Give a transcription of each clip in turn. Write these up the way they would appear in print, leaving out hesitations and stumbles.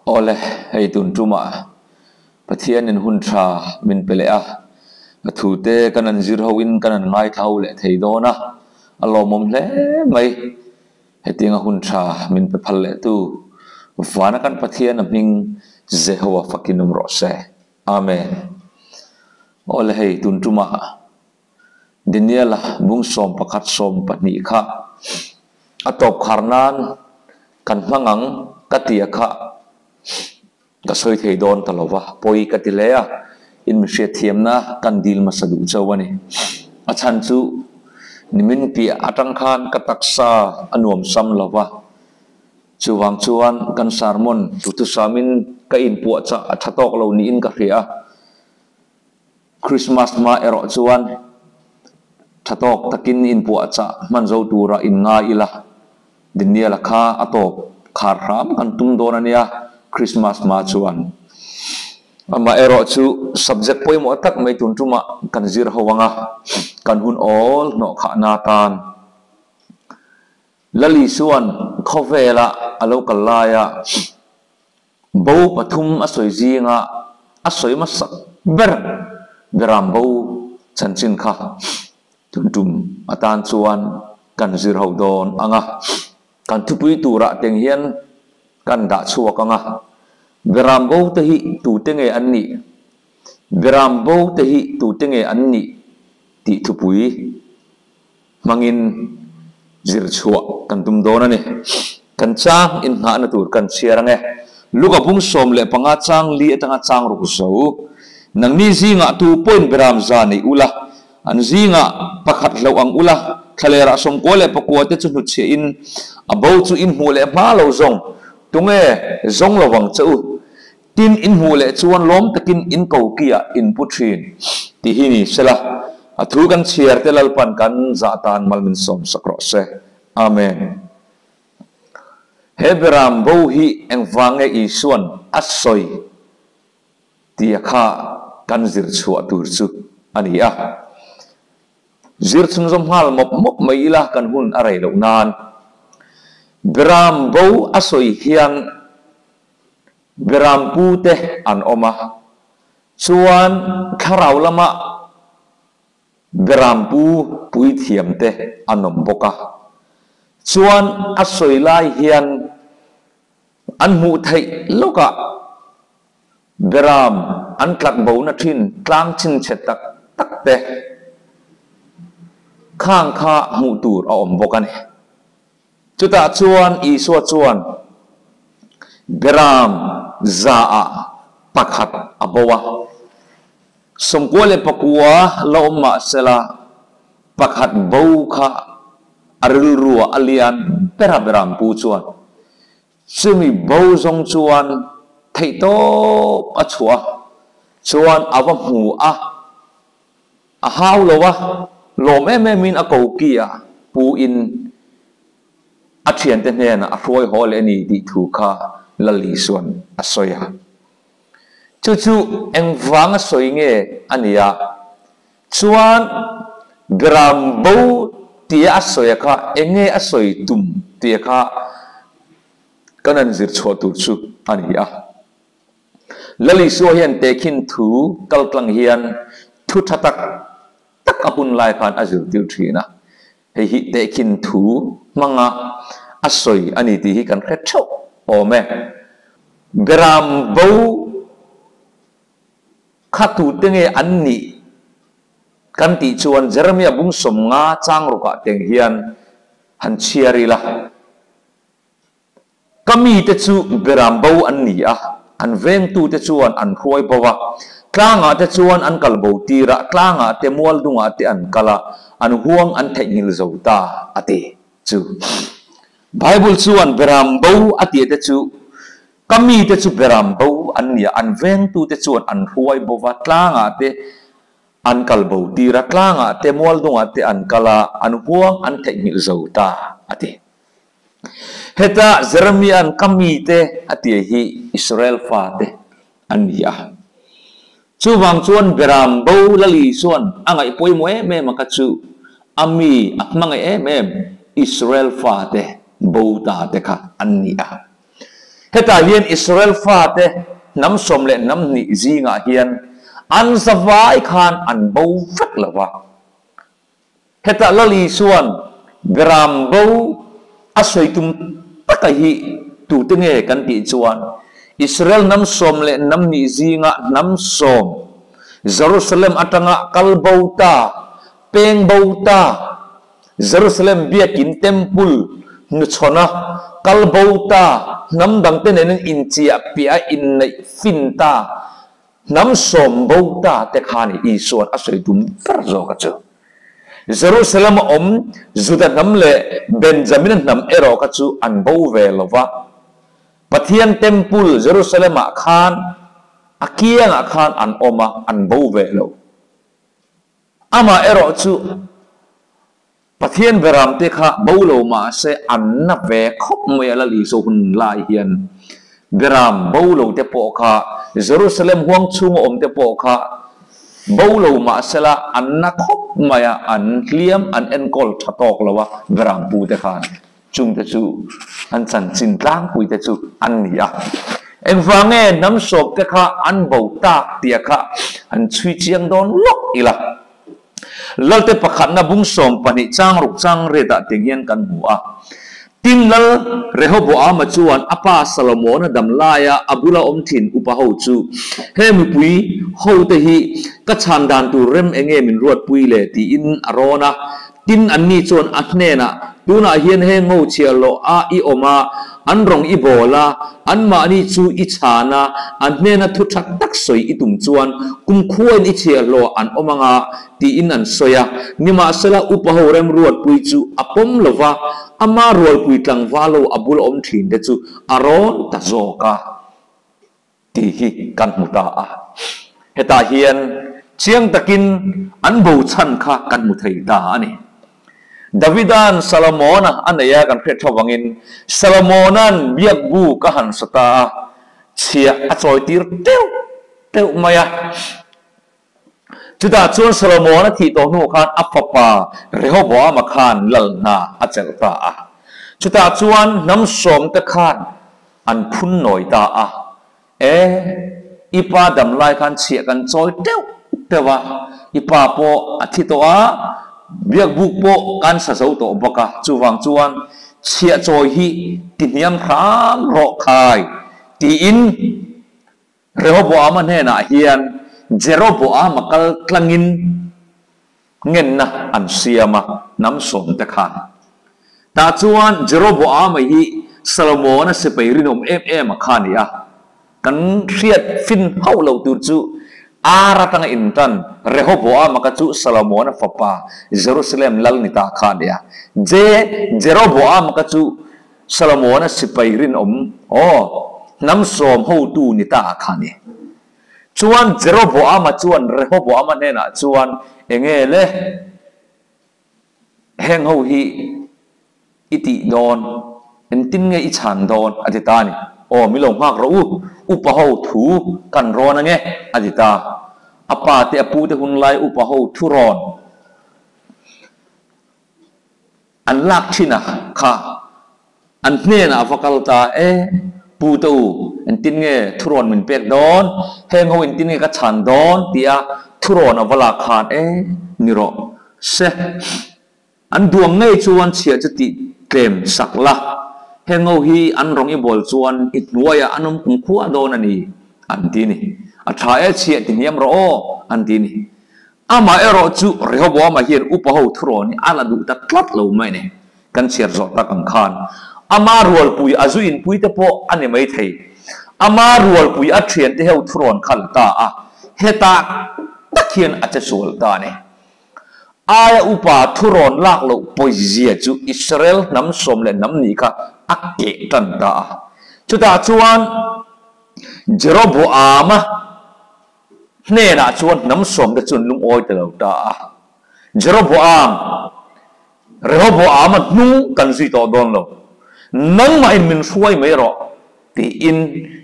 Awle, hei tun tumah Pathianin hun tha min pe leh a, a thute kan han zir hoin kan han ngaithla ho leh thei dawn a, a lawmawm hle mai. Hetianga hun tha min pe phal leh tu vana kan Pathian a hming Jehovah fakin awm rawh se. Amen. Awle hei tun tumah Daniela bung 11 12 kha a tawp khar nan kan hmang ang ka ti a kha ka sawi thei dawn ta lo va, pawi ka ti hle a, in mi hriatthiamna kan dil hmasa duh chauh a ni. A chhan chu nimin piah atang khan ka taksa a nuam sam lo va, chuvang chuan kan sermon duhthusam-in ka inpuahchah a tha tawk lo niin ka hria a. Christmas hma erawh chuan tha tawk takin inpuahchah hman zo tura in ngai ila, Daniel-a kha a tawp khar hram kan tum dawn a nia Christmas hma chuan. Amah erawh chu subject pawimawh tak mai tun tumah kan zir ho ang a, kan hun awl hnawh khahna atan Lali chuan khawvela a lo kal laia Bo pathum a sawi zinga a sawi hmasak ber beram bo chanchin kha tun tum atan chuan kan zir ho dawn ang a, kan thupui turah teng hian kan dah chhuak ang a, beram bo te hi tute nge an nih, beram bo te hi tute nge an nih tih thupui hmangin zir chhuah kan tum dawn a ni. Kan chang inngahna tur kan chhiar ang e. Luka bung 15 chang li atanga chang ruk zo. Nangni zingah tu pawhin beram za nei ula, an zingah pakhat hlauh ang ula, thlalerah 99 te chu hnutchhiahin a bo chu in hmuh leh hma lo zawng, tunge zawng lo vang che u? Tin, in hmuh leh chuan lawm takin in ko kiah in pu thin tih hi ni sela, a thu kan chhiar te Lalpan kan zah tan mal min sawm sak rawh se. Amen. He beram bo hi engvang nge Isuan a sawi tia kha kan zir chhuah tur chu a ni a. Zir chhunzawm nghal mawp mawp mai ila kan hun a rei loh nan. Beram bo a sawi hian Berampute an awm a, chuan thlarau lama Berampu puithiamte an awm bawk a. Chuan a sawi lai hian an hmuh theih lawkah Beram an tlak bona thin tlang chhinchhe tak tak te khang kha hmuh tur a awm bawk a ni. Chutah chuan Isua chuan Beram zaah pakhat a bo a, 99 la awm mah sela pakhat bo kha a rilruah a lian ber a Beram pu chuan chumi bo zawng chuan theihtawp a chhuah a, chuan a va hmu a. A hau lo a, lawm em em in a koki a pu in a thiante hnenah a hruai haw leh a ni tih thu kha Lali chuan a sawi a. Chu chu engvang a sawi nge a ni a, chuan gram bo tia a sawi a kha enge a sawi tum tia kha kan han zir chhuah tur chu a ni a. Lal Isua hian tehkhin thu kaltlang hian thu tha tak tak a hun lai khan a zirtir thin a, hei hi tehkhin thu hmanga a sawi a ni tih hi kan hre theuh awm e. Beram bo kha tute nge an nih kan tih chuan Jeremia bung 50 chang rukah teng hian han chhiar ila. Ka mite chu beram bo an ni a, an vengtute chuan an hruai bo a, tlangah te chuan an kal bo tir a, tlangah te mual dungah te an kal a, an huang an theihnghilh zo ta, a ti chu. Bible chuan beram bo a tih te chu, Ka mite chu beram bo an ni a, an vengtute chuan an hruai bo va, tlangah te an kal bo tir a, tlangah te mual dungah te an kal a, an huang an theihnghilh zo ta, a ti. Heta Jeremia'n ka mite a tia hi Israel fate an ni a. Chuvang chuan Beram bo Lali chuan a ngaih pawimawh em em a kha chu a mi a hmangaih em em Israel fate bo ta te kha an ni a. Hetah hian Israel fate hnam sawm leh hnam hnih zingah hian an zavai khan an bo vek lo va. Hetah Lal Isua'n beram bo a sawi tum taka hi tute nge kan tih chuan Israel hnam sawm leh hnam hnih zinga hnam sawm Jerusalem atanga kal bo ta, peng bo ta, Jerusalem biakin temple hnuchhawna kal bo ta, hnam dangte nen inchiah piah a inneih fin ta, Hnam sawm bo ta te kha ni Isua'n a sawi tum ber zawk a chu. Jerusalem a awm Juda hnam leh Benjamina hnam erawh kha chu an bo ve lo va. Pathian Temple Jerusalem-ah khan a kiangah khan an awm a, an bo ve lo. Amah erawh chu Pathian beram te kha bo lo mah se an na ve khawp mai a, Lal Isua hun lai hian beram bo lo te pawh kha Jerusalem huang chhunga awm te pawh kha bo lo mah sela an na khawp mai a, an hliam an enkawl tha tawk lo a beram pu te khan chung te chu an chanchin tlangpui te chu an ni a. Engvang nge hnam sawp te kha an bo tak tia kha an chhui chiang dawn lawk ila. Lalte pakhatna bung 12 chang ruk chang riatah tiang hian kan hmu a. Tin, Lal Rehoboama chuan a pa Salomona dam laia a bula awm thin upa ho chu, He mipui hote hi ka chhan dan tur rem enge min ruatpui le? tiin a rawn a. Tin, anni chuan a hnenah, Tunah hian heng ho chhiahhlawh a i awm a, an rawng i bawl a, anmahni chu i chhan a, an hnena thu tha tak sawi i tum chuan kumkhuain i chhiahhlawh an awm anga, tiin an sawi a. Nimahsela, upa ho remruatpui chu a pawm lo va, ama rualpui tlangval ho a bul awm thin te chu a rawn ta zawk a. Tih hi kan hmu ta a. Hetah hian chiang takin an bo chhan kha kan hmu thei ta a ni. Davida'n Salomona a nei a kan hriat tho vangin Salomona'n biakbu ka han sa ta a, chhiah a chawitir teuh teuh mai a. Chutah chuan Solomon a thih tawh hnu khan a fapa Rehoboama khan lal hna a chelh ta a. Chutah chuan hnam sawmte khan an phun nawi ta a, E, i pa dam lai khan chhiah kan chawi teuh teuh a, i pa pawh a thi tawh a, biakbuk pawh kan sa zo tawh bawk a, chuvang chuan chhiah chawi hi ti hniam hram rawh khai, tiin Rehoboama hnenah hian Jeroboama kal tlangin ngenna an siam a, hnam sawmte khan. Tah chuan Jeroboama hi Salomona sipai rinawm em em a kha a ni a. Kan hriat fin hauh loh tur chu Ar atanga intan Rehoboama kha chu Salomona fapa Jerusalem lal ni ta kha a ni a. Je Jeroboama kha chu Solomona sipai rinawm, aw, hnam sawm hotu ni ta kha ni. Chuan Jeroboama chuan Rehoboama hnenah chuan, Enge le, heng ho hi i tih dawn, engtin nge i chhan dawn? a ti ta a ni. Aw, mi lo nghak rawh u, upa ho thu kan rawn ange, a ti ta. A pa te a pu te hun lai upa ho thu rawn. An lak thin a kha an hnenah a va kal ta e, Pu te u, engtin nge thurawn min pek dawn, heng ho engtin nge ka chhan dawn tia thurawn a va lak khan e, ni rawh se. An duang ngei chuan chhia chu tih tlem sak la, heng ho hi an rawng i bawl chuan i hnuaiah an awm kumkhua dawn a ni, an ti ni. A tha e chhia ti hniam rawh aw, an ti ni. Amah erawh chu Rehoboama hian upa ho thurawn hi a la duh ta tlat lo mai ni. Kan chhiar zawh tak ang khan ama rualpui a zu inpui te pawh a ni mai thei. Ama rualpui a thiante ho thurawn kha la ta a, hetah tak hian a che sual ta a ni. Aia upa thurawn lak loh pawizia chu Israel hnam sawm leh hnam nih kha a keh tan ta a. Chutah chuan Jeroboama Hnenah chuan hnam sawmte chu an lungawi ta lo ta a. Jeroboam, Rehoboam-a hnung kan zui tawh dawn lo. Nangmahin min hruai mai rawh, tiin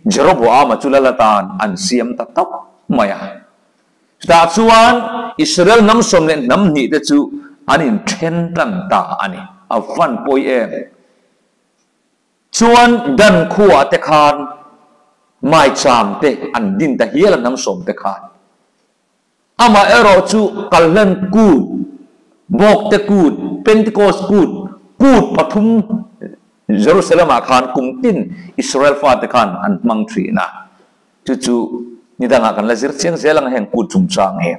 Jeroboam-a chu lal atan an siam ta tawp mai a. Chutah chuan Israel hnam sawm leh hnam hnihte chu an inthen tan ta a ni. A van pawi em! Chuan Dan khuaah te khan maicham te an din ta hial a hnam sawmte khan. Amaherawhchu Kalhlen Kut, Bawkte Kut, Pentecost Kut, Kut pathum Jerusalem-ah khan kum tin Israel fate khan an hmang thin a. Chu chu ni dangah kan la zir chiang zel ang heng kut chungchang hi.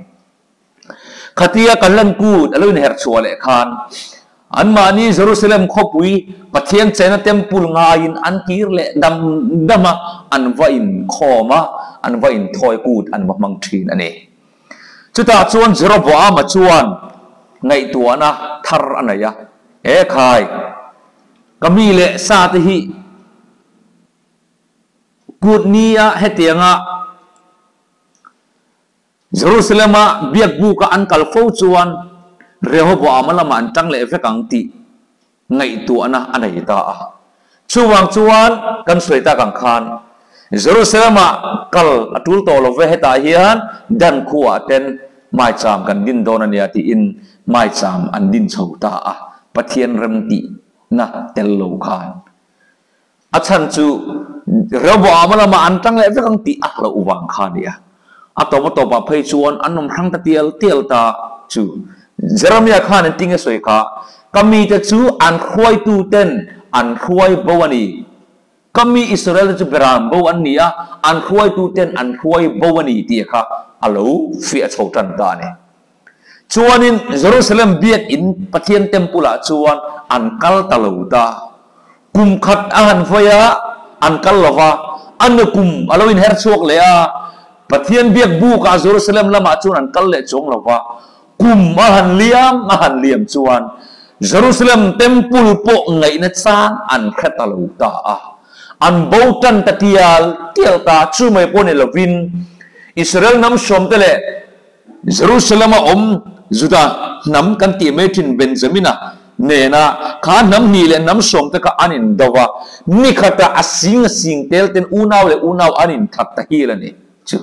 Khatia Kalhlen Kut a lo inherh chhuah leh khan anmahni Jerusalem khawpui Pathian chena temple ngaiin an kir leh dam dam a, an va inkhawm a, an va inthawi kut an va hmang thin a ni. Chutah chuan Jeroboama chuan ngaihtuahna thar a nei a, E khai, ka mi leh sa te hi kut nia hetianga Jerusalem-a biakbuka an kal fo chuan Rehoboam-a lamah an tang leh vek ang tih ngaihtuahna a nei ta a. Chuvang chuan kan sawi tak ang khan Jerusalem-ah kal a tul tawh lo ve, hetah hian Dan khuaah ten maicham kan din dawn a nia tiin maicham an din chho ta a, Pathian remtihna tel lo khan. A chhan chu Rehoboam-a lamah an tang leh vek ang tih a hlauh vang kha a ni a. A tawp a tawpah phei chuan an awm hrang ta tial tial ta chu. Jeremiah khan an tinge sawi kha, Ka mite chu an hruaituten an hruai bo a ni. Ka mi Israel te chu beram bo an ni a, an hruaituten an hruai bo a ni tih kha a lo fiah chho tan ta a ni. Chuanin Jerusalem biakinn Pathian temple-ah chuan an kal ta lo ta. Kum khat a han vawi a, an kal lo va, a nu kum a lo inher chhuak leh a, Pathian biak bukah Jerusalem lamah chuan an kal leh chuang lo va. Kum a han liam a han liam chuan Jerusalem temple pawh ngaihna chang an hre ta lo ta a. An bo tan ta tial tial ta, chu mai pawh ni lovin Israel hnam sawmte leh Jerusalem-a awm Juda hnam kan tih mai thin Benjamina nena kha hnam hnih leh hnam sawmte kha an indo va, ni khatah a sing a sing tel ten unau leh unau an inthat ta hil a ni chu.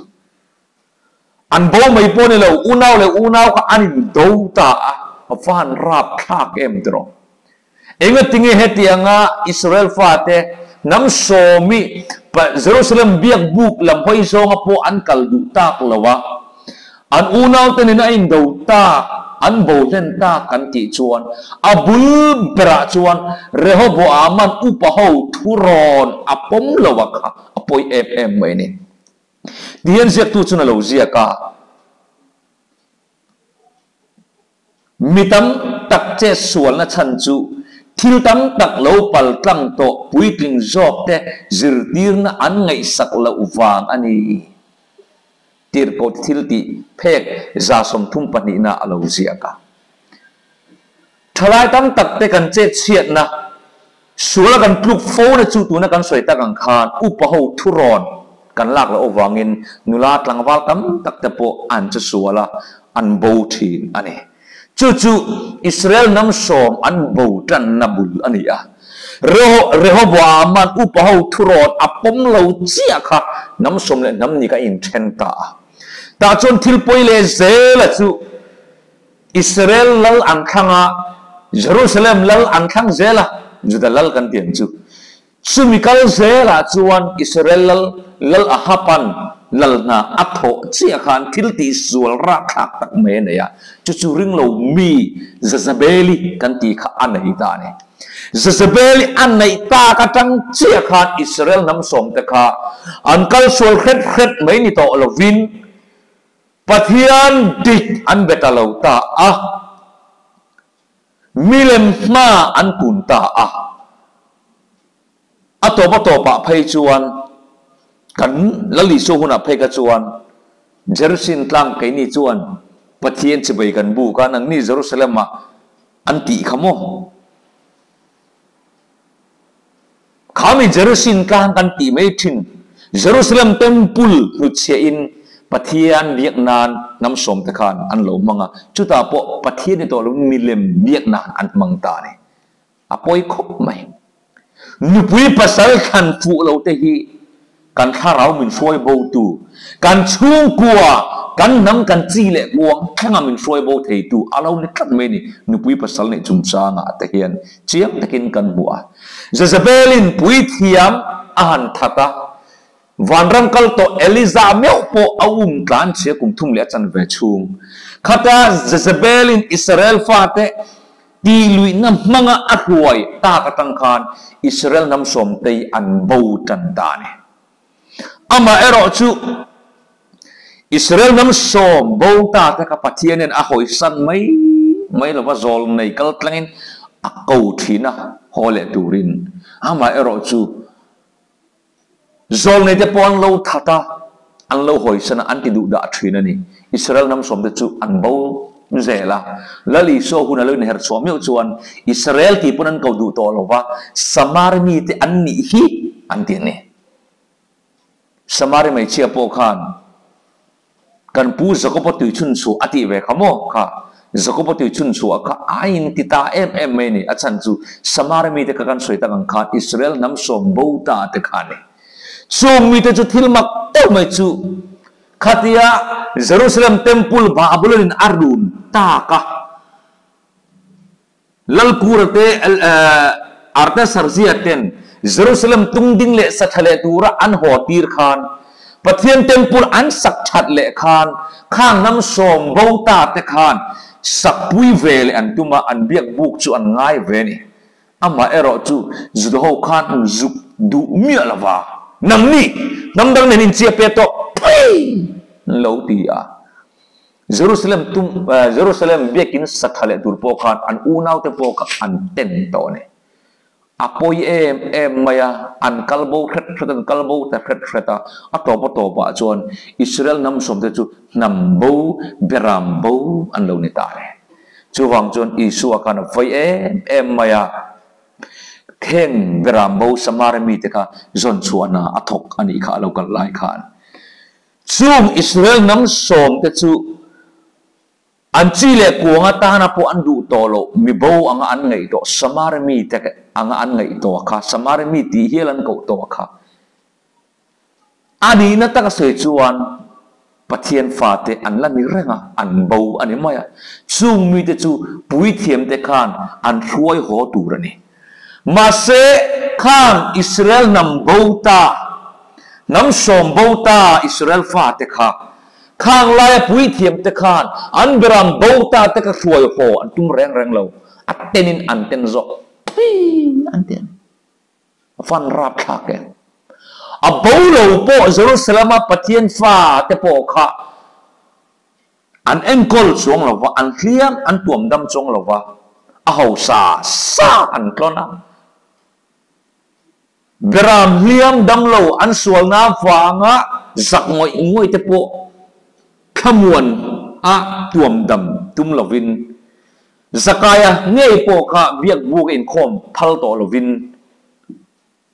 An bo mai pawh ni lo, unau leh unau kha an indo ta a, a van rapthlak em tiraw. Engatinge hetianga Israel fate hnam sawmi Jerusalem biak buk lam hawi zawnga pawh an kal duh tak lo a, an unaute nen a indo tak, an bo hlen tak kan tih chuan a bul berah chuan Rehoboam-a'n upa ho thurawn a pawm lo a kha a pawi em em mai a ni. Tihian ziaktu chuan a lo ziak a. Mi tam tak che sualna chhan chu thil tam tak lo pal tlang tawh puitling zawkte zirtirna an ngaihsak loh vang a ni. Tirhkoh thil tih phek 32 na a lo ziak a. Thalai tam takte kan chet chhiatna, suala kan tluk fona chu tuna kan sawi tak ang khan upa ho thurawn kan lak loh avangin nula tlangval tam takte pawh an che sual a, an bo thin a ni. Chu chu Israel hnam sawm an bo tanna bul a ni a. Rehoboam-a'n upa ho thurawn a pawm lo chiah kha hnam sawm leh hnam ni kha a inthen ta a. Tah chuan thil pawi leh zela chu Israel lal an thlang a, Jerusalem lal an thlang zel a, Juda lal kan tih ang chu. Chumi kal zelah chuan Israel lal, Lal Ahaban lal hna a thawh chiah khan thil tih sual rahthlak tak mai a nei a, chu chu ringlo mi Jezebeli kan tih kha a nei ta a ni. Jezebeli a neih tak atang chiah khan Israel hnam sawmte kha an kal sual hret hret mai ni tawh lovin, Pathian dik an be ta lo ta a, milem hma an kun ta a. A tawp a tawpah phei chuan kan Lal Isua hunah phei kha chuan Jerusalem tlang keini chuan Pathian chibai kan buk a, nangni Jerusalem-ah an tih kha maw? Khami Jerusalem tlang kan tih mai thin, Jerusalem Temple hnutchhiahin Pathian biak nan hnam sawmte khan an lo hmang a, chutah pawh Pathian ni tawh lovin milem biak nan an hmang ta a ni. A pawi khawp mai. Nupui pasal thlan fuh lo te hi. Kan thlarau min hruai bo tu, kan chhungkua, kan hnam, kan chi leh kuang thlenga min hruai bo thei tu a lo ni tlat mai ni. Nupui pasal neih chungchangah te hian chiang takin kan hmu a. Jezebelin puithiam a han that a, vanram kal tawh Eliza meuh pawh a um tlan chhia kum thum leh a chanve chhung. Khata Jezebelin Israel fate Tih luihna hmanga a hruai tak atang khan Israel hnam sawmtei an bo tan ta a ni. Amaherawh chu Israel hnam sawm bo ta te kha Pathianin a hawisan mai mai lova zawlnei kal tlangin a ko thin a haw leh turin. Amaherawh chu Zawlnei te pawh an lo that a, an lo hawisan a, an ti duh dah thin a ni. Israel hnam sawmte chu an bo zel a. Lal Isua hun a lo inher chhuah meuh chuan Israel tih pawn an ko duh tawh lo va, Samari mite an nih hi an ti a ni. Samari hmeichhia pawh khan Kan pu Jakoba tui chhun chhuah a tih ve kha maw? Kha Jakoba tui chhun chhuah kha a inti ta em em mai a ni. A chhan chu Samaria mite kha kan sawi tak ang khan Israel hnam sawm bo ta te kha a ni. Chung mite chu thil mak deuh mai chu khatia Jerusalem Temple Babylon in a run tak a, Lalkura te Artasarzia ten Jerusalem tung ding leh sa tha leh tura an haw tir khan, Pathian Temple an sak that leh khan, khang hnam sawm bo ta te khan sakpui ve leh an tum a, an biak buk chu an ngai ve a ni. Amaherawh chu Juda ho khan an zuk duh miah lo va, Nangni hnam dang nen inchia pe tawh pui! an lo ti a. Jerusalem tum Jerusalem biakin satha leh tur pawh khan an unaute pawh kha an ten tawh a ni. A pawi em em mai a, an kal bo hret hret an kal bo ta hret hret a, a tawp a tawpah chuan Israel hnam sawmte chu hnam bo, beram bo an lo ni ta a ni. Chuvang chuan Isua khan a vawi em em mai a, heng beram bo Samaria mite kha zawn chhuahna a thawk a nih kha a lo kal lai khan. Chung Israel hnam sawmte chu an chi leh kuang atana pawh an duh tawh loh, mi bo anga an ngaih tawh, Samari mite anga an ngaih tawh kha, Samari mi tih hial an koh tawh kha. A nihna taka sawi chuan Pathian fate an la ni reng a, an bo a ni mai a. Chung mite chu puithiamte khan an hruai haw tur a ni. Mahse, khang Israel hnam bo ta, hnam sawm bo ta Israel fate kha, khang laia puithiamte khan an beram bo ta te kha hruai haw an tum reng reng lo, a tenin an ten zawk pui an ti a ni. Van rapthlak e. A bo lo pawh Jerusalem-a Pathian fate pawh kha An enkawl chuang lo va, an hliam, an tuam dam chuang lo va, a hausa sa an tlawn a. Beram hliam dam lo an sualna vanga zak ngawih ngawih te pawh thlamuan a tuam dam tum lovin, Zakaia ngei pawh kha biak buk a inkhawm phal tawh lovin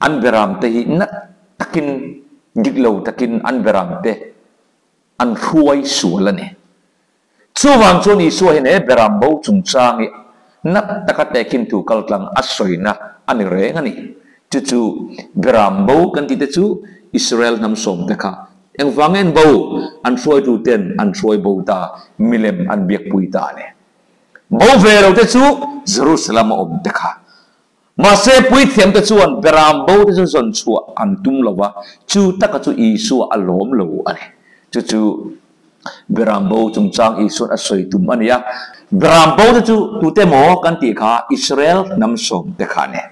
an beram te hi nat takin, dik lo takin an beram te an hruai sual a ni. Chuvang chuan Isua hian he beram bo chungchang hi nat taka tehkhin thu kaltlang a sawina a ni reng a ni. Chu chu beram bo kan tih te chu Israel hnam sawmte kha engvang en bo an hruaitu ten an hruai bo ta, milem an biakpui ta a ni. Bo ve lo te chu Jerusalem a awm te kha. Mahse, puithiamte chuan beram bo te chu zawn chhuah an tum lo va, chu taka chu Isua a lawm lo a ni. Chu chu beram bo chungchang Isua'n a sawi tum a ni a. Beram bo te chu tute maw kan tih kha Israel hnam sawmte kha a ni.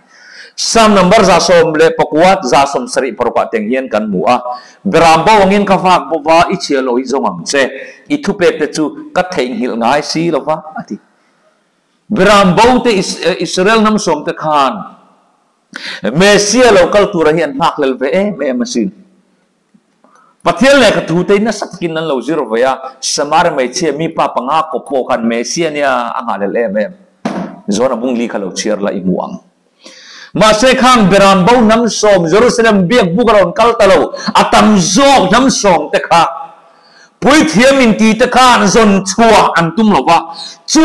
Psalm number 119, 76 ah teng hian kan hmu a, Beram bo angin ka vak bo va, i chhia lo hi zawng ang che, i thupek te chu ka theihnghilh ngai si lo va, a ti. Beram bo te Israel hnam sawm te khan Messia lo kal tura hi an nghakhlel ve em em asin. Pathian lehkha thu te nasa takin an lo zir ve a, Samaria hmeichhia mi pa panga kawp pawh khan Messia nia a nghahhlel em em. John-a bung li kha lo chhiar la i hmu ang. Mahse khang Beram bo hnam sawm Jerusalem biak buk a rawn kal ta lo, a tam zawk hnam sawm te kha puithiam inti te khan zawn chhuah an tum lo va, chu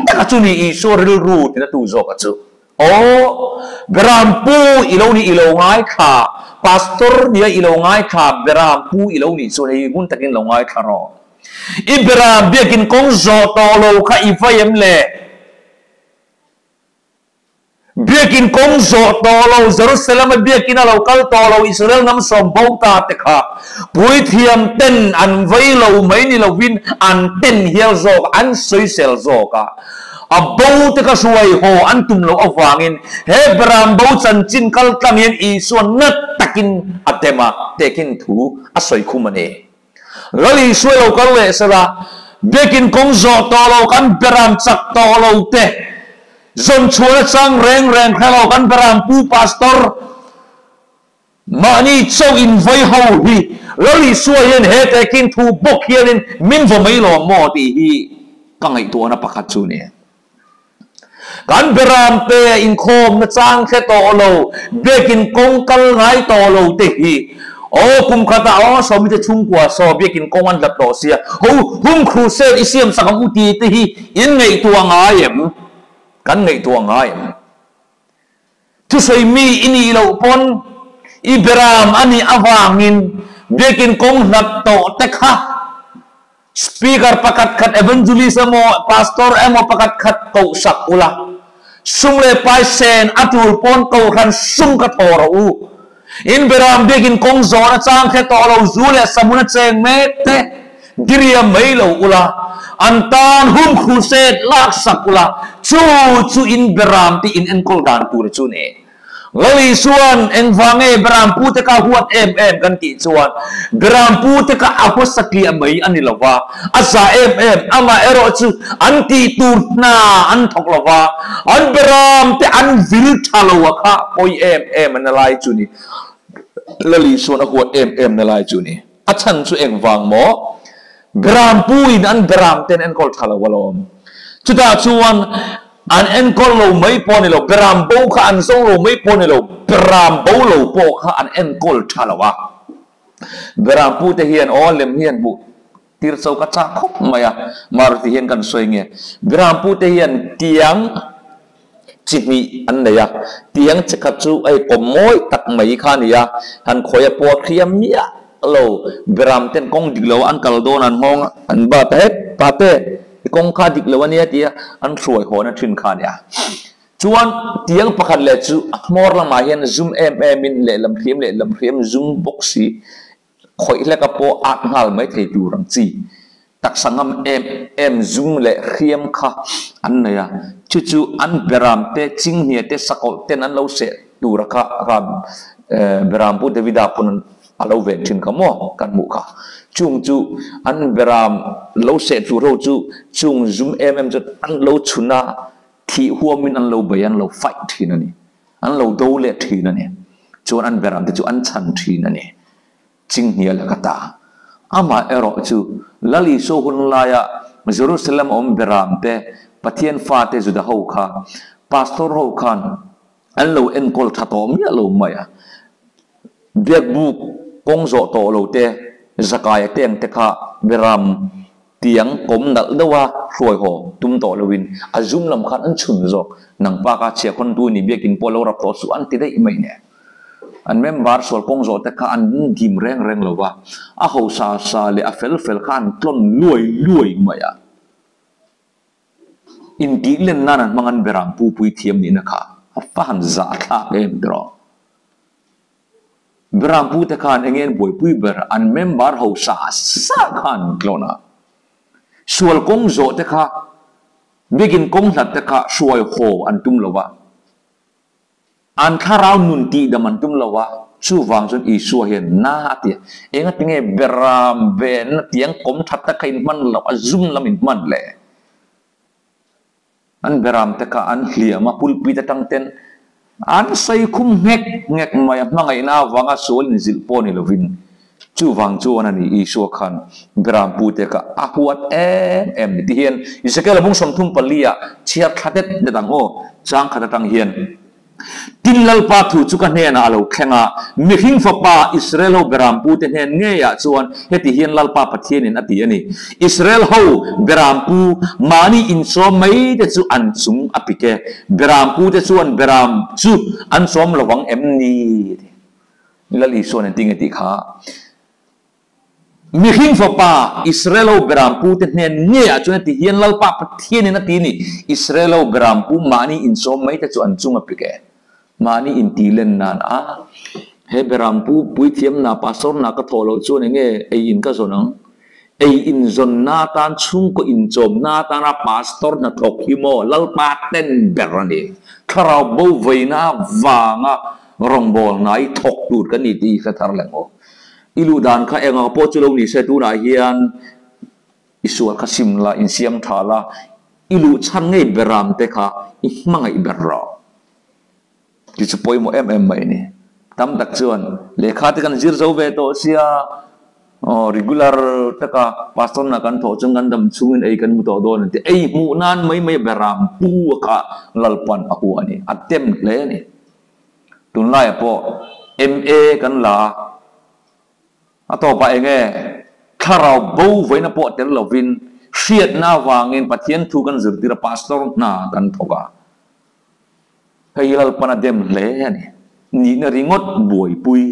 taka chu ni Isua rilru tina tu zawk a chu. Aw, Berampu i lo nih i lo ngaithla, Pastor nia i lo ngaithla, Berampu i lo nih chuan hei ngun takin lo ngaithla rawh. I Beram biakin kawng zawh tawh lo kha i vai em le? Biakin kawng zawh tawh lo, Jerusalem-a biakin a lo kal tawh lo, Israel hnam sawm bo ta te kha puithiam ten an vai lo mai ni lovin an ten hial zawk, an sawisel zawk a. A bo te kha hruai haw an tum loh avangin he Beram bo chanchin kal tlang hian Isua nat takin a dem a, tehkhin thu a sawi khum a ni. Lal Isua lo kal leh sela, biakin kawng zawh tawh lo kan Beram chak tawh lo te, zawn chhuahna chang reng reng hre lo kan Beram pu Pastor mahni chauh in vai ho hi Lal Isua hian he tehkhin thu bawk hianin min vaw mai lo maw tih hi ka ngaihtuahna pakhat chu a ni. Kan Beramte inkhawmna chang hre tawh lo, biakin kawng kal ngai tawh lo te hi aw kum khatah aw sawmite chhungkua saw biakin kawng an hlat tawh sia, ho hum crusade i siam sak ang u ti te hi in ngaihtuah ngai em? Kan ngaihtuah ngai em? Thusawi mi i nih loh pawn i beram a nih avangin biakin kawng hlat tawh te kha Speaker pakhat khat Evangelist emaw Pastor emaw pakhat khat koh sak ula, sum leh pai sen a tul pawn kohhran sum kha thaw rawh u. In beram biakin kawng zawn a chang hre tawh lo zu leh sahmun a cheng mek te diriam mai lo ula, an tan hum crusade lak sak ula, chu chu in beram te in enkawl dan tur chu ni. Lali chuan engvang nge Berampu te ka huat em em kan tih chuan Berampu te ka a hmasa tliah mai a ni lo va, a za em em, amaherawh chu an tih tur hna an thawk lo va, an Beram te an vil tha lo a kha pawi em em a na lai chu ni. Lali chuan a huat em em na lai chu ni. A chhan chu engvang maw? Berampu in an Beram te an enkawl tha lo alawm. Chutah chuan An enkawl lo mai pawh a ni lo, beram bo kha an zawng lo mai pawh a ni lo, beram bo lo pawh kha an enkawl tha lo a. Beram pute hian aw lem hian hmuh tir cho ka chak khawp mai a, Maruti hian kan sawi nge, beram pute hian tiang chi hnih an nei a, tiang chi khat chu hei kawm mawi tak mai kha a ni a, han khawi a puak hriam miah lo, beram ten kawng dik lo an kal dawn an nghawng a, an bat a het pate. I kawng kha dik lo a nia tia an hruai hawn a thin kha a nia. Chuan tiang pakhat leh chu a hmawr lamah hian zum em em in lehlam hriam lehlam hriam zum bawk si khawih hleka pawh at nghal mai thei tur ang chi taksa ngam em em zum leh hriam kha an nei a. Chu chu an beram te chinghnia te sakawlh ten an lo seh tura kha kha beram Pu Davida pawn a lo ven thin kha maw kan hmuh kha. Chung chu an beram lo seh tur ho chu chung zum em em chu an lo chhun a, thih huamin an lo bei an lo fight thin a ni. An lo do leh thin a ni. Chuan an beram te chu an chhan thin a ni. Chinghnia laka ta. Amah erawh chu Lal Isua hun laia Jerusalem a awm beram te Pathian fate Juda ho kha Pastor ho khan An lo enkawl tha tawh miah lo mai a, biakbuk kawng zawh tawh lo te, zakaia te ang te kha beram tiang kawm nalh deuh a hruai haw tum tawh loin a zum lam khan an chhun zawk. Nang pa kha chhiahkhawntu ni biakin pawh lo rap tawh suh an ti daih mai nen. An member sual kawng zawh te kha an dim reng reng lo va, a hosa sa leh a fel fel kha an tlawn luai luai mai a. Intih len nan an hmang an berang pu pui thiam nihna kha a fa han zah thlak em tiraw? Berang pu te khan enge an buaipui ber an member ho sa sa khan tlawn a, sual kawng zawh te kha biakin kawng hlat te kha hruai haw an tum lo va. An thlarau nun tihdam an tum lo a, chuvang chuan Isua hian na a ti a, engati nge beram venna tiang kawm that tak kha in hman loh a, zum lam in hman le? An beram te kha an hliam a, pulpit atang ten an sawi khum nghek nghek mai a, hmangaihna avanga sual inzilh pawh ni lovin. Chuvang chuan a ni Isua khan beram pute kha a huat em em ni. Tihian Ezekiel a bung 34 ah chhiar thla det det ang aw, chang khat atang hian. Tin, Lalpa thu chu ka hnenah a lo thleng a, Mihring fapa Israel ho Berampu te hnen ngeiah chuan heti hian Lalpa Pathianin a ti a ni, Israel ho Berampu mahni inchawm mai te chu an chung a pik e, Berampu te chuan Beram chu an chawm lovang em ni? a ti. Lal Isua'n engtin nge tih kha? Mihring fapa, Israel ho berampu te hnen ngeiah chuan heti hian Lalpa Pathianin a ti ni, Israel ho berampu mahni insawm mai te chu an chung a pik e. Mahni intih len nan a, he berampu puithiamna, pastorna ka thawh loh chuan enge ei in ka zawn ang? Ei in zawnna atan, chhungkaw inchawmna atana pastor hnathawk hi maw Lalpa ten ber a ni. Thlarau bo veina vanga rawngbawlna i thawk tur kan ni tih i hre thar leh maw? I luh dan kha engah pawh chu lo ni se tunah hian i sual kha sim la, insiam tha la, i luh chhan ngei beram te kha i hmangaih ber rawh. Ti chu pawimawh em em mai a ni. Tam tak chuan lehkha te kan zir zo ve tawh sia, aw regular taka pastor na kan thawh chuan kan dam chhungin ei kan hmu tawh dawn an ti. Ei hmuh nan mai mai beram pu a kha Lalpan a hua a ni, a tem hle a ni. Tunlaiah pawh MA kan la a, a tawpah eng nge thlarau bo vawiina pawh tel lovin hriatna avangin Pathian thu kan zirtir a, pastor hna kan thawk a. Hei hi Lalpan a dem hle a ni. Nihna ringawt buaipui.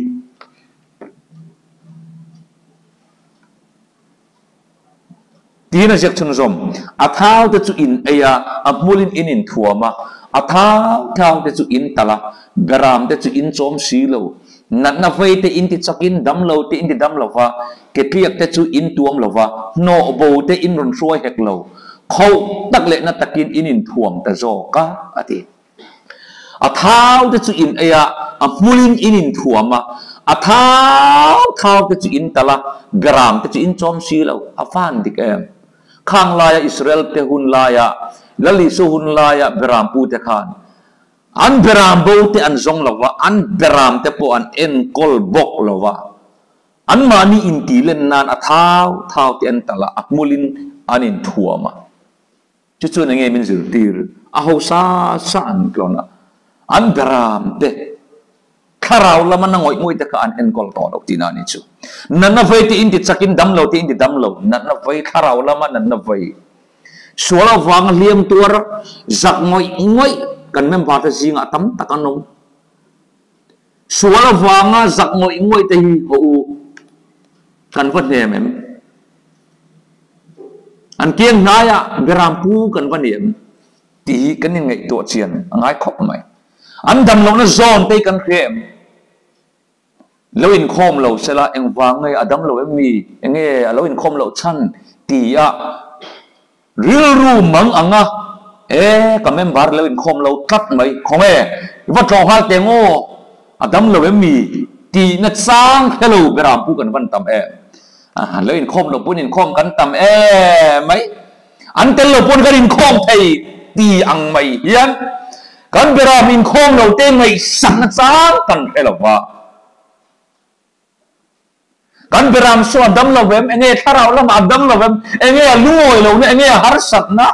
Tiin a ziak chhunzawm. A thau te chu in ei a, a hmulin in inthuam a, a thau thau te chu in talh a, beram te chu in chawm si lo. Natna vei te in ti chakin dam lo te in ti dam lo va, ke tliak te chu in tuam lo va, hnawh bo te in rawn hruai hek lo. Khoh tak leh na takin in inthuam ta zawk a, a ti. A thau te chu in ei a, a hmulin in inthuam a, a thau thau te chu in talh a, beram te chu in chawm si lo, a van dik em? Khang laia Israel te hun laia, Lal Isua hun laia beram pu te khan an beram bo te an zawng lo va, an beram te pawh an enkawl bawk lo va, anmahni intih len nan a thau thau te an talh a, a hmulin an inthuam a. Chu chuan enge min zirtir? A hausa sa an tlawn a, an beram te, thlarau lama na ngawih ngawih te kha an enkawl tawh lo tihna a ni chu. Natna vei te inti chakin dam lo te inti dam lo, natna vei, thlarau lama natna vei, sual avanga hliam tuar, zak ngawih ngawih kan member te zingah tam tak an awm. Sual avanga zak ngawih ngawih te hi haw u, kan va hnem em? An kiang hnaiah beram pu kan va ni em tih hi kan inngaihtuah chian a ngai khawp mai. An dam lohna zawn te hi kan hria em? Lo inkhawm lo sela engvang nge a dam lo em mi? Enge a lo inkhawm loh chhan ti a rilru mang ang a, E ka member lo inkhawm lo tlat mai, khawnge i va tlawh nghal teh ngaw? A dam lo em mi? Tihna chang hre lo beram pu kan van tam em? A lo inkhawm lo pawn inkhawm kan tam em mai. An tel lo pawn kan inkhawm thei ti ang mai hian kan beram inkhawm lo te ngaihsakna chang kan hre lo va. Kan beram saw a dam lo em? Enge thlarau lamah a dam lo em? Enge a lungawi lohna? Enge a harsatna?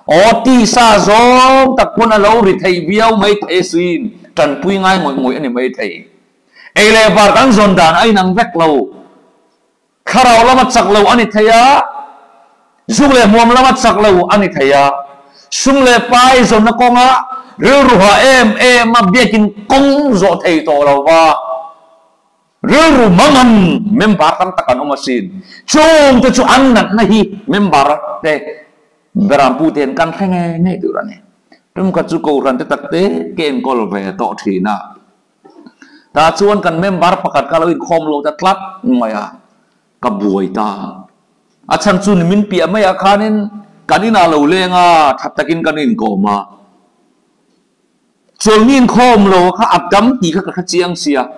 Aw tisa zawng tak pawn a lo ri thei viau mai thei siin tanpui ngai ngawih ngawih a ni mai thei. Ei leh var kan zawn dan a inang vek lo. Thlarau lama chak lo a ni thei a, zuk leh hmuam lama chak lo a ni thei a, sum leh pai zawnna kawnga rilru ha em em a biakin kawng zawh thei tawh lo va, rilru mangan member tam tak an awm asin. Chungte chu an natna hi member te Berampu te hian kan hre ngei ngei tur a ni. Tumkhat chu Kohhran te tak te ke enkawl ve tawh thin a. Tah chuan kan member pakhat kha lo inkhawm lo ta tlat mai a, ka buai ta. A chhan chu nimin piah maiah khanin kan inah lo leng a, tha takin kan inkawm a. Chuan mi inkhawm lo kha a dam tih kha ka hre chiang sia,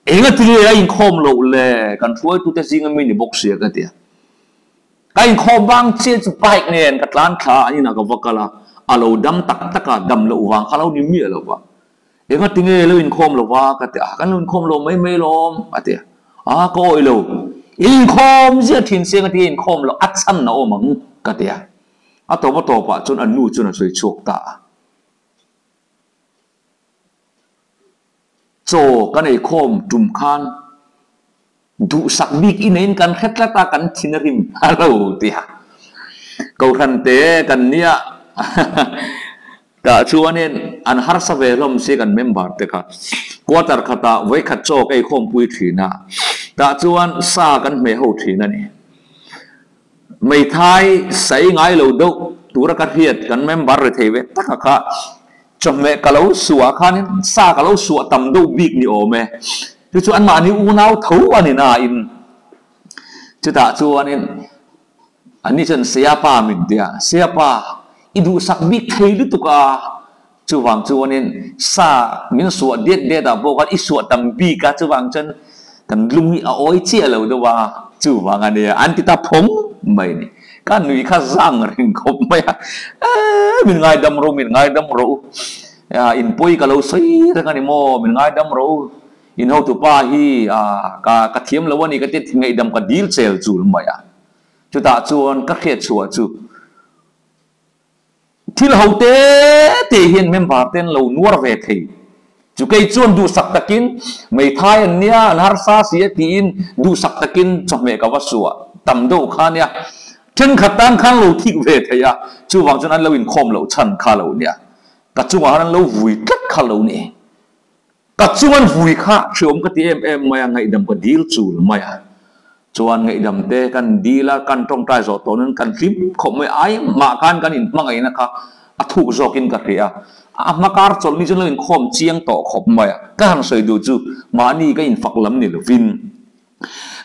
enga ti nge a inkhawm loh le, kan hruaitute zinga mi ni bawk sia ka ti a. Ka inkhawm vang chiah chu bike nen ka tlan thla a, an inah ka va kal a, a lo dam tak tak a, dam loh vang kha lo ni miah lo va. Enga ti nge lo inkhawm lo va ka ti a, kan lo inkhawm lo mai mai lawm a ti a, a ka awih lo, inkhawm ziah thin se enga ti nge inkhawm loh a chhan a awm ang ka ti a, a tawp a tawpah chuan a nu chuan a sawi chhuak ta a. Chaw kan eikhawm tum khan duhsak bik i neiin kan hre tlat a, kan thin a rim a lo ti a. Kohhran te kan nia tah chuanin an harsa ve hlawm si kan member te kha. Quarter khatah vawikhat chaw ka eikhawm pui thin a, tah chuan sa kan hmeh ho thin a ni. Meithai sai ngai lo deuh tura ka hriat kan member ri thei ve tak a kha chawhmeh ka lo suah khanin sa ka lo suah tam deuh bik ni awm e. Chu chu anmahni unau tho a ni nain chutah chuanin anni chuan Siapa min ti a, Siapa i duhsak bik thei lutuk a, chuvang chuanin sa min suah det det ah pawh khan i suah tam bik a, chuvang chuan kan lung hi a awi chiah lo deuh a, chuvang a nia an ti ta phawng mai a ni. Ka nui kha zang reng khawp mai a, eee min ngaidam rawh u, min ngaidam rawh u, inpawi ka lo sawi reng a ni maw, min ngaidam rawh u, in hotupa hi ka ka thiam lo a ni ka ti ngaihdam ka dil chel chul mai a, chutah chuan ka hriat chhuah chu Thil ho te te hian member te an lo nuar ve thei. Chu kei chuan duhsak takin meithai an nia, an harsa si a tiin duhsak takin chawhmeh ka va suah tam deuh kha nia. Thenkhat tan khan lo thik ve thei a, chuvang chuan an lo inkhawm loh chhan kha lo nia. Ka chungah khan an lo vui tlat kha lo ni. Ka chuan vui kha hreawm ka ti em em mai a, ngaihdam ka dil chul mai a. Chuan ngaihdam te kan dil a, kan tawngtai zawh tawh nan kan hlim khawp mai ai mah khan kan inhmangaihna kha a thuk zawkin ka hria a. A hma kar chawlh ni chuan lo inkhawm chiang tawh khawp mai a. Ka han sawi duh chu mahni ka infak lam ni lovin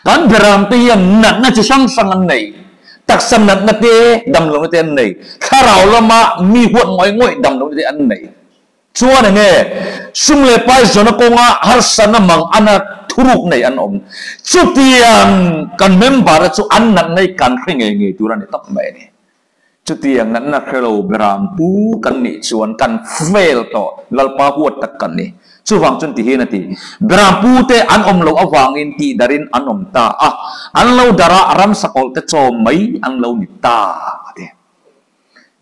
kan beram te hian natna chi hrang hrang an nei, taksa natna te, damlohna te an nei, thlarau lama mi huat ngawih ngawih damlohna te an nei. Chuan enge sum leh pai zawna kawnga harsatna mang ana thuruk nei an awm. Chutiang kan member te chu an natna hi kan hre ngei ngei tur a ni tawp mai a ni. Chutiang natna hre lo beram pu kan nih chuan kan fail tawh, Lalpa huat tak kan ni. Chuvang chuan ti hian a ti, Beram pu te an awm loh avangin tihdarin an awm ta a, an lo darh a, ramsa kawlh te chaw mai an lo ni ta a ti.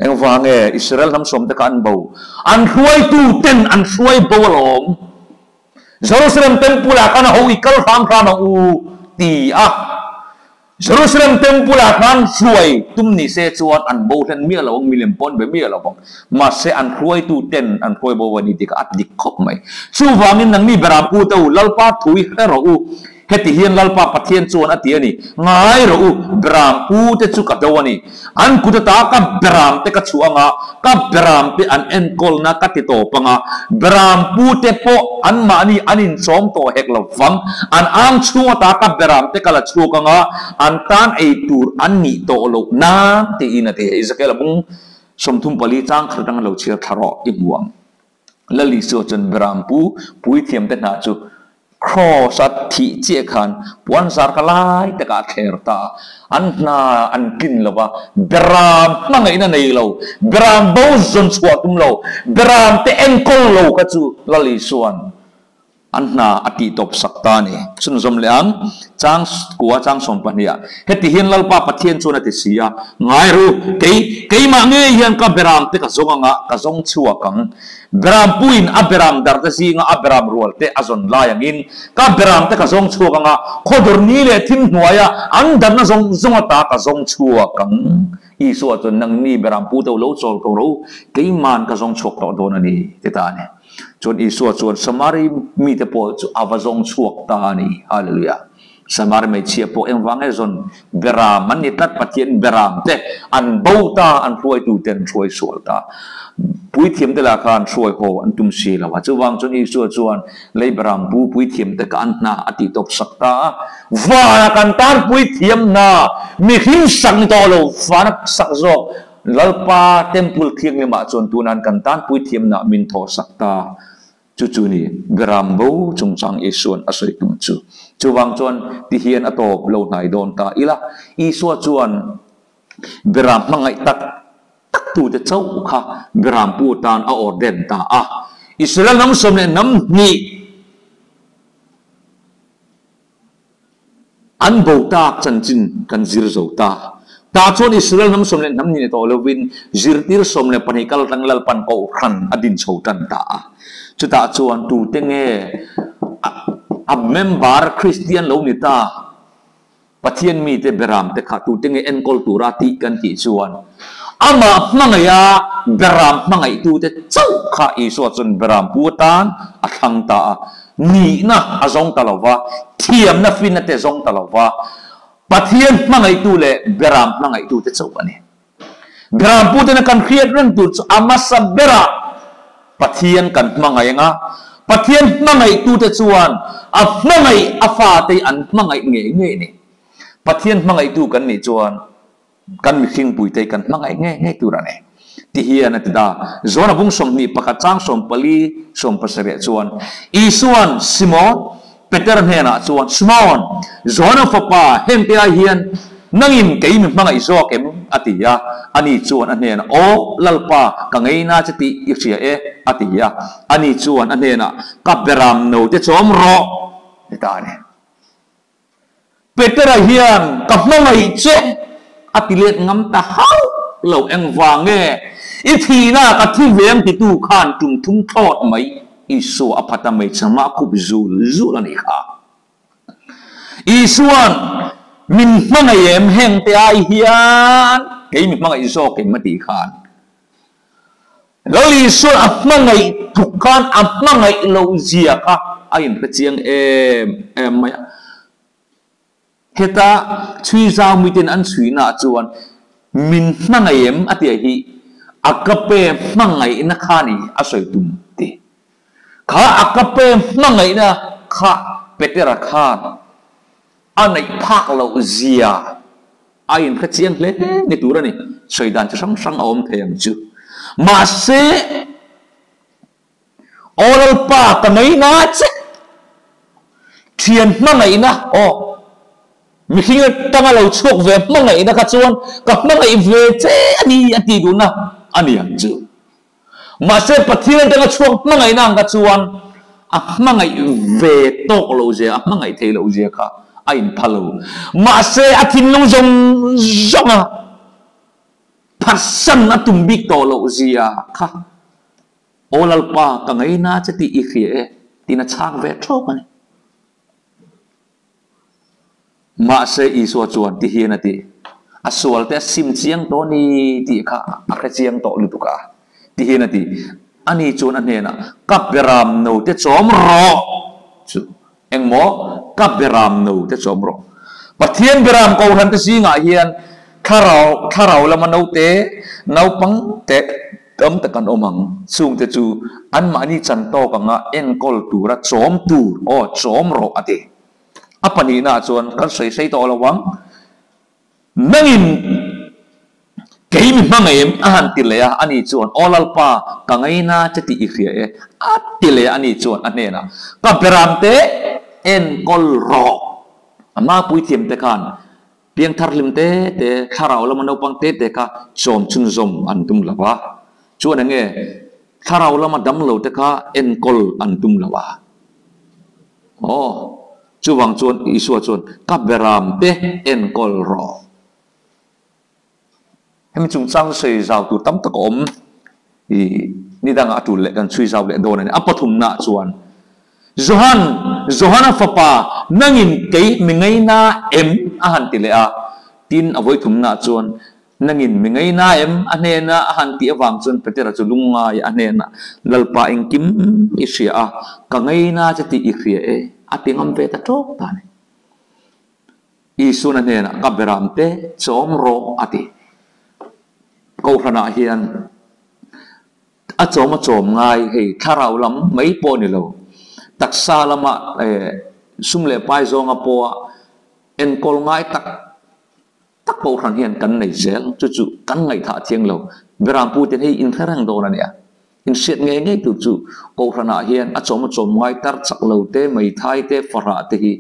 Engvang nge Israel hnam sawmte kha an bo? An hruaitu ten an hruai bo alawm. Jerusalem Temple ah khan a ho i kal hram hram ang u ti a. Jerusalem Temple ah khan hruai tum ni se chuan an bo hlen miah lo ang, milem pawh an be miah lo ang. Mahse an hruaitu ten an hruai bo a ni tih kha a dik khawp mai. Chuvangin nangni Beram pu te u, Lalpa thu i hre rawh u. Heti hian Lalpa Pathian chuan a ti a ni, Ngai rawh u, beram pute chu ka do a ni. An kut ata ka beram te ka chhuah anga, ka beram te an enkawlna ka ti tawp anga, beram pute pawh anmahni an inchawm tawh hek lo vang. An ang chhung ata ka beram te ka la chhuak anga, an tan ei tur an nih tawh loh nan, tiin a ti. Ezekiel-a bung 34 chang khat atanga lo chhiar thla rawh i hmu ang. Lal Isua chuan beram pu puithiamte hna chu Kraws a thih chiah khan puan zar ka lai takah a thler ta a, an hna an tlin lo va, beram hmangaihna nei lo, beram bo zawn chhuah tum lo, beram te enkawl lo kha chu Lal Isua'n an hna a tih tawp sak ta a ni. Chhunzawm leh ang, chang kua chang 12 ah, heti hian Lalpa Pathian chuan a ti si a, Ngai ru, kei, keimah ngei hian ka beram te ka zawng anga ka zawng chhuak ang. Beram puiin a beram dar te zinga a beram rual te a zawn lai angin, ka beram te ka zawng chhuak anga, khawdur ni leh thim hnuaia an darna zawng zawng ata ka zawng chhuak ang. Isua chuan, Nangni beram pu te u lo chawl ko rawh u, keiman ka zawng chhuak tawh dawn a ni, ti ta a ni. Chuan Isua chuan Samari mite pawh chu a va zawng chhuak ta a ni. Hallelujah! Samari hmeichhia pawh engvang nge zawn beram an ni tlat, Pathian beram te an bo ta, an hruaitu te an hruai sual ta. Puithiam te lah kha an hruai haw an tum si lo a. Chuvang chuan Isua chuan lei beram pu puithiam te kha an hna a tih tawp sak ta a. Vana kan tan puithiam hna mihring sak ni tawh lo, vana sak zawk Lalpa Temple thianghlimah chuan tunan kan tan puithiamna min thawhsak ta. Chu chu ni Beram bo chungchang Isua'n a sawi tum chu. Chuvang chuan ti hian a tawp lo hnai dawn ta ila. Isua chuan Beram hmangaih tak tak tute chauh kha Beram pu tan a ordain ta a. Israel hnam 12. An bo tak chanchin kan zir zo ta. Tah chuan Israel hnam sawm leh hnam ni tawh lovin zirtir 12 kal tlang Lalpan Kohhran a din chho tan ta a. Chutah chuan tute nge A member Kristian lo ni ta. Pathian mite beram te kha tute nge enkawl tura tih kan tih chuan amah hmangaiha beram hmangaihtute chauh kha Isua chuan beram pu atan a thlang ta a. Nihna a zawng ta lo va, thiamna finna te zawng ta lo va, Pathian hmangaihtu leh beram hmangaihtute chauh a ni. Beram putena kan hriat reng tur chu a hmasa berah Pathian kan hmangaih ang a, Pathian hmangaihtute chuan a hmangaih a fate an hmangaih ngei ngei a ni. Pathian hmangaihtu kan nih chuan kan mihringpuite kan hmangaih ngei ngei tur a ni. Ti hian a ti ta. John-a bung 21 chang 44 70 chuan Isua'n Simon, Peter hnenah chuan, Simon, John-a fapa, hengte ai hian nangin kei mi hmangaih zawk em? a ti a. Ani chuan a hnenah, Aw, Lalpa, ka ngeina che tih i hria e, a ti a. Ani chuan a hnenah, Ka beram note chawm rawh, ti ta a ni. Petera hian ka hmangaih che a ti let ngam ta hauh lo. Engvang nge i thihna ka thi veng titu khan tum thum thlawt mai Isua a phat a hmeichhe mah khup zul zul a nih kha. Isua'n min hmangaih em hengte ai hian kei mi hmangaih zawk em a tih khan Lal Isua'n a hmangaih tuk khan a hmangaih loh zia kha a inhre chiang em em mai a. Heta chhui zau miten an chhuihnaah chuan min hmangaih em a tih hi agape hmangaihna kha ni a sawi tum ti. Kha agape hmangaihna kha Petera khan a neih phak loh zia a inhre chiang hle ni tur a ni. Sawi dan chi hrang hrang a awm thei ang chu. Mahse, Aw Lalpa ka ngaina che, thian hmangaihna, aw, mihring atanga lo chhuak ve hmangaihna kha chuan ka hmangaih ve che a ni a tih duhna a ni ang chu. Mahse, Pathian atanga chhuak hmangaihna ang kha chuan a hmangaih ve tawk lo zia, a hmangaih thei loh zia kha a inpha lo. Mahse, a thinlung zawng zawnga phatsan a tum bik tawh loh zia kha, Aw Lalpa, ka ngaina che tih i hria e, tiin a chhang ve thawk a ni. Mahse, Isua chuan ti hian a ti, A sual te a sim chiang tawh a ni tih kha a hre chiang tawh lutuk a, ti hian a ti. Ani chuan a hnenah, Ka beram no te chawm rawh! Chu engmaw? Ka beram no te chawm rawh. Pathian beram kohhran te zingah hian thlarau thlarau lama naute, naupang te tam tak an awm ang. Chungte chu anmahni chan tawk anga enkawl tura chawm tur, aw, chawm rawh a ti. A pahnihnaah chuan kan sawi sei tawh lo ang. Nangin kei mi hmangaih em? a han ti leh a, ani chuan, Aw Lalpa, ka ngaina che tih i hria e, a ti leh a, ani chuan a hnenah, Ka beramte enkawl rawh. A hma puithiamte khan piangthar hlim te te, thlarau lama naupang te te kha chawm chhunzawm an tum lo va. Chuan enge thlarau lama damlo te kha enkawl an tum lo a. Aw, chuvang chuan Isua chuan, Ka beram te enkawl rawh. Hemi chungchang sawi zau tur tam tak a awm. I ni dangah a tul leh kan chhui zau leh dawn a ni. A pathumnaah chuan, Johan, Johana fapa, nangin kei mi ngaina em? a han ti leh a. Tin, a vawithumnaah chuan, Nangin mi ngaina em? A hnena a han tih avang chuan Petera chu lungngai a hnenah, Lalpa engkim i hria a, ka ngaina che tih i hria e, a ti ngam ve ta tawk ta a ni. Isuan a hnenah, Ka beram te chawm rawh, a ti. Kohhranah hian a chawm a chawm ngai, hei thlarau lam mai pawh ni lo, taksa lama sum leh pai zawnga pawha enkawl ngai tak Tak kohhran hian kan nei zel, chu chu kan ngaihthah thiang lo. Berampu ten hei inhre reng dawn a nia. Inhriat ngei ngei tur chu kohhranah hian a chawm a chawm ngai tar chak lo te, meithai te, fahrah te hi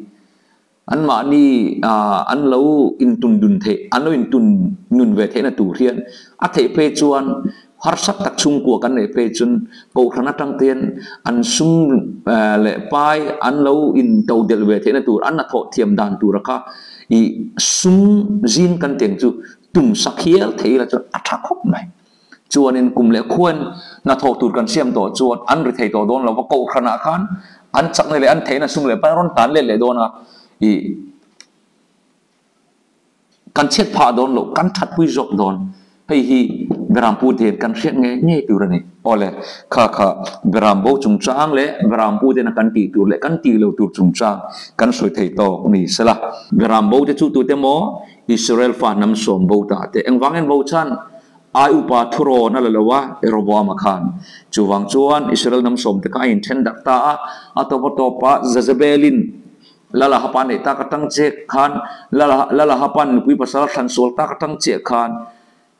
anmahni an lo intun dun theih, an lo intun nun ve theihna tur hian a theih phei chuan harsat tak chhungkua kan neih phei chuan kohhran atang te hian an sum leh pai an lo intodelh ve theihna tur, an hnathawh thiam dan tura kha I sum zin kan teng chu tum sak hial thei ila chuan a tha khawp mai. Chuanin kum leh khuain hnathawh tur kan siam tawh chuan an ri thei tawh dawn lo va, kohhranah khan An chakna leh an theihna sum leh pai rawn tan let leh dawn a, ih kan chhiat phah dawn loh, kan thatpui zawk dawn. Hei hi Berampu te hian kan hriat ngei ngei tur a ni. Awle, kha kha Berambo chungchang leh Berampu tena kan tih tur leh kan tih lo tur chungchang kan sawi thei tawk ni sela. Berambo te chu tute maw Israel fa hnam sawm bo ta te engvangin bo chhan? Ai upa thurawn a la lo a, Jeroboama khan. Chuvang chuan Israel hnam sawmte kha a inthen darh ta a, a tawp a tawpah Jezebelin Lal Ahaba neih tak atang chiah khan, Lal Ahaba'n nupui pasal a thlan sual tak atang chiah khan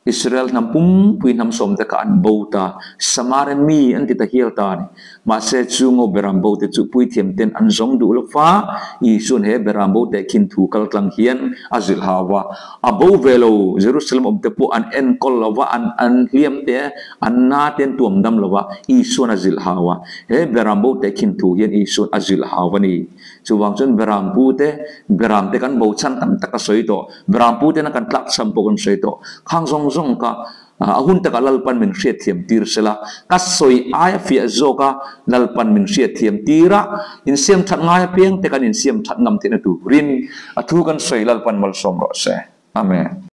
Israel hnam pumpui hnam sawmte kha an bo ta. Samaria mi an ti ta hial ta a ni. Mahse, chu ngaw beram bo te chu puithiam ten an zawng duh lo fa, Isua'n he beram bo tehkhin thu kal tlang hian a zilh hau va. A bo ve lo, Jerusalem awm te pawh an enkawl lo va, an an hliam te, an na te an tuam dam lo va, Isua'n a zilh hau a. He beram bo tehkhin thu hian Isua'n a zilh hau a ni. Chuvang chuan beram pu te, beram te kan bo chhan tam tak a sawi tawh, beram pu tena kan tlak chhan pawh kan sawi tawh. Khang zawng zawng kha A hun takah Lalpan min hriatthiam tir sela, ka sawi aia fiah zawka Lalpan min hriatthiam tir a, insiam that ngai apiang te kan insiam that ngam theihna turin a thu kan sawi Lalpan malsawm rawh se. Amen.